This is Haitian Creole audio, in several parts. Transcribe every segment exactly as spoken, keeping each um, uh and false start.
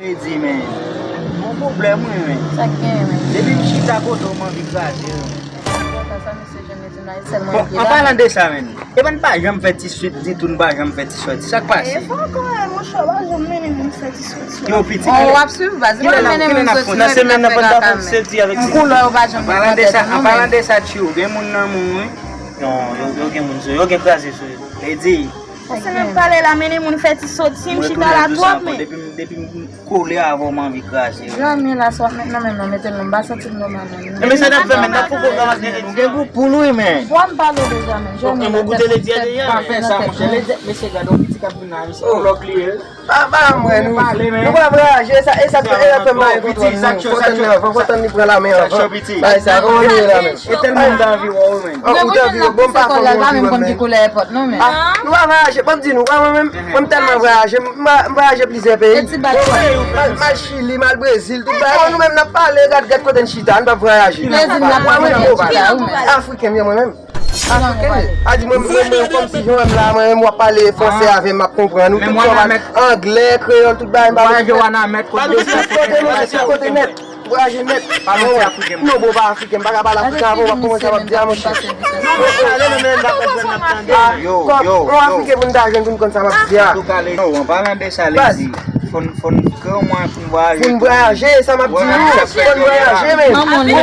Di, men, gon pwoblèm, wi, men. Sa k genyen, men? Depi m chita kote w, m anvi kraze, wi. Sa misye jwenn rezon la, e sèlman Bon, an palan de sa, men, e pa n pa janm fè ti swit ditou, n pa janm fè ti sòti. Sa k pase? E fò kanmenm, monchè, w pa janm mennen moun fè ti sòti. Yo, piti, Bon, w ap swiv baz, li pa mennen moun sòti, nan semèn nan, pandan fè ti sòti avèk ti koulè, yo pa janm mennen An palan de sa, an palan de sa, tchou, gen moun nan moun, wi. Non, yo, yo gen moun sou, yo gen kraze sou yo. E di, Paske nan pale la, mennen moun fè ti soti, m chita la twòp, men. Depi, depi m kole avè w, m anvi kraze. Jamè la, sa w ap met nan men m nan, mete l non, m pa santi m nòmal non. E men sa n ap fè, men n ap fè pwogram ak Nene. Nou gen gou poul, wi, men. Bwa m pale w deja, men. Jamè la, tèt, tèt pa fè nan tèt mwen. Mesye, gade yon piti k ap vin la, mesye. Yon lòk li ye. Pa, pa mwen, nou, nou pa vwayaje, e sa, e sa, e sa fè m pa gen kontwòl, non. Fò tann li anvan, fò tann li pran lamen anvan. Bagay sa, kòman nou ye la menm? E tèlman m ta anvi wè w, men. Ou ta anvi wè, bon, m pa fè yon pwoblèm, men. Ah, nou pa vwayaje, ban m di nou, pa mwen menm, mwen m tèlman vwayaje, m, m vwayaje plizyè peyi. M al, m al Chili, m al Brezil, tout bagay. Nou menm n ap pale, gad, gad kote n chita, nou p ap vwayaje. Mwen menm, bon, Afriken m ye mwen menm. Afriken, a di mwen, mwen, mwen, kòmsi jan w wè m la, mwen menm w ap pale fransè avè m, m ap konprann ou, tout sa w ap, anglè, kreyòl, tout bagay, m pa bezwen. Kote nou, se kote nèt. Vwayaje nèt. Non, bon, pa Afriken, m pa ka pale Afriken avè w, w ap konprann sa m ap di a, monchè. Yo, yo, yo. Yon Afriken pou n ta jwenn pou n konn sa m ap di a. Antouka, Lezi, an palan de sa, Lezi, fò n, fò n kreye yon mwayen pou n vwayaje. Pou n vwayaje, sa m ap di nou. Fò n vwayaje, men. Mwen menm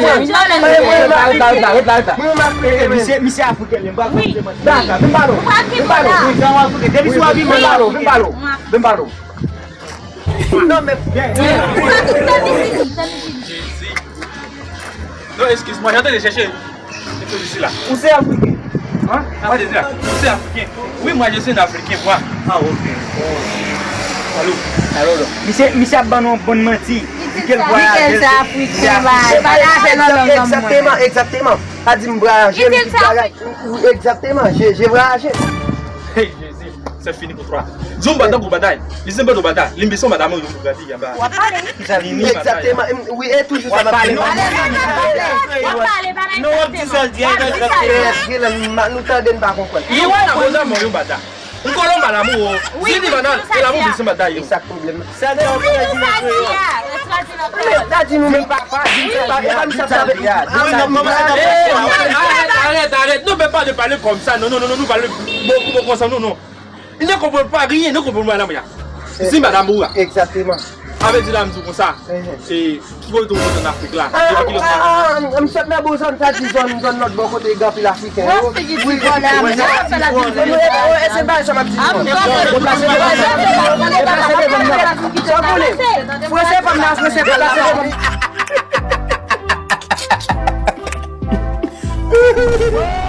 Afriken, men. Misye, misye Afriken, men. M pa konn se manti. Vin pale w. Vin pale w. Vin pale w. Vin pale w. Vin pale w. Non, men. Jezi. Non, excuse-moi, j'entends de chercher. Ou se Afriken? Hein? Ou se Afriken? Oui, moi, je suis un Africain, moi. Ah, ok. Alo. Alo, alo. Misye, misye ap ban nou yon bann manti. Di ke l vwayaje. Di ke l se Afriken, bay. Pale avè l an lang mwen. Egzakteman, egzakteman. Sa di m vwayaje, m di bagay. Egzakteman, je, je vwayaje. Hey, Jezi. Se fini pou twa. Di yon batay pou batay. Li se batay batay. Li se batay mwen, yon batay anba. W ap pale, wi. Egzakteman. Wi, e toujou sa m ap di. W ap pale, w ap pale, pa nan egzakteman. Non, w ap di sa l di a, egzakteman. Nou tande, n pa konprann. Li wè nan koze mwen, yon batay. M kolon ba lanmou, o. Wi, wi, sa di a. E sa k pwoblèm nan. Sa di a, w fè di nan kreyòl. Sa di nou menm papa, di sa, e pa misye ap di a. Arèt, arèt, arèt. Non, men pa de pale kòmsa. Non, non, non, non, nou pale bokou, bokou konsa, non, non. Li ne konprann pa rien, ne konprann pa nan mwen. Si madanm ou a. Egzakteman. Avè di la, m di w konsa. E, ki kote w sot an Afrik la? Depi ki lòt. M sot nan bon zòn, sa di zòn, zòn lòt bò kote gen anpil Afriken yo. Wi, wi, wi. E se bagay sa m ap di nou. Sa w konnen? Franse pa m nan, franse pa m nan.